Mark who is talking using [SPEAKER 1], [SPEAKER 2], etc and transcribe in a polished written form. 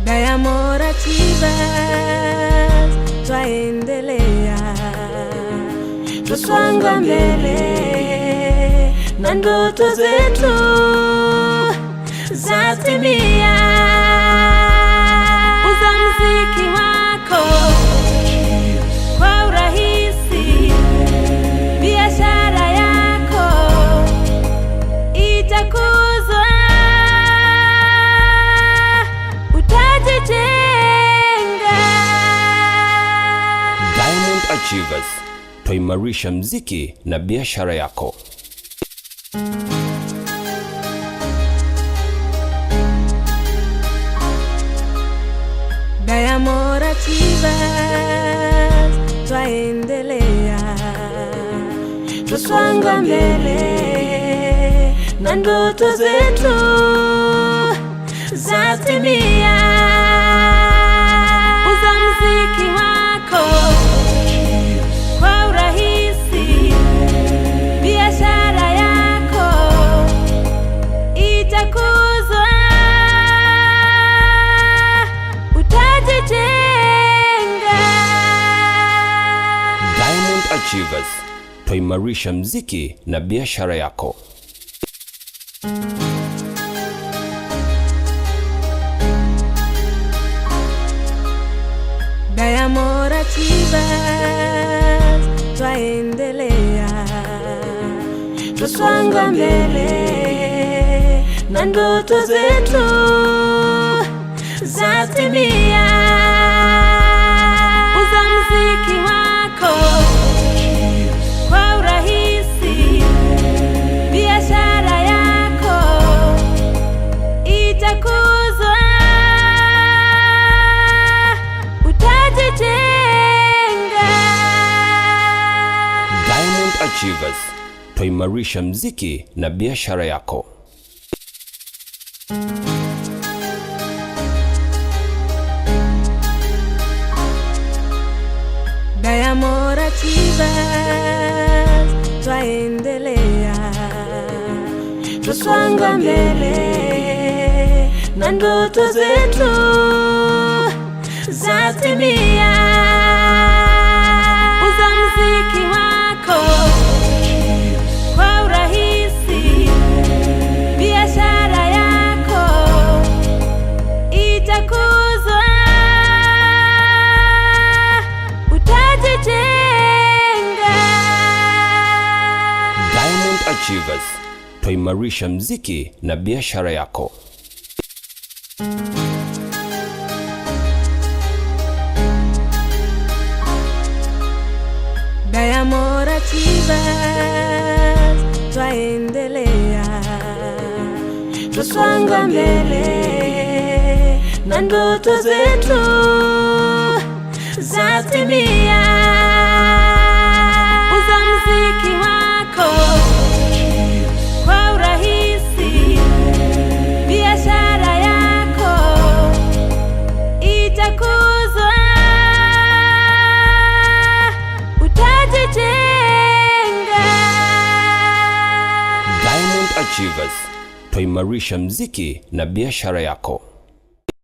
[SPEAKER 1] Diamond Achievers, twaendelea, tusonga mbele na ndoto zetu zatimia. Uza mziki wako kwa urahisi, biashara yako itakuzwa, utajijenga.
[SPEAKER 2] Diamond Achievers, twaimarisha mziki na biashara yako.
[SPEAKER 1] Diamond Achievers, twaendelea, tusonga mbele na ndoto zetu zatimia. Uza mziki wako kwa urahisi, biashara yako itakuzwa, utajijenga.
[SPEAKER 2] Diamond Achievers, twaimarisha mziki na biashara yako.
[SPEAKER 1] Diamond Achievers, twaendelea, tusonga mbele na ndoto zetu zatimia. Uza mziki wako kwa urahisi, biashara yako itakuzwa, utajijenga.
[SPEAKER 2] Diamond Achievers, twaimarisha mziki na biashara yako.
[SPEAKER 1] Diamond Achievers, twaendelea, tusonga mbele na ndoto zetu zatimia. Uza mziki wako kwa urahisi, biashara yako itakuzwa, utajijenga.
[SPEAKER 2] Diamond Achievers, twaimarisha mziki na biashara yako.
[SPEAKER 1] Diamond Achievers, twaendelea, tusonga mbele na ndoto zetu zatimia. Uza mziki wako kwa urahisi, biashara yako itakuzwa, utajijenga.
[SPEAKER 2] Diamond Achievers, twaimarisha mziki na biashara yako.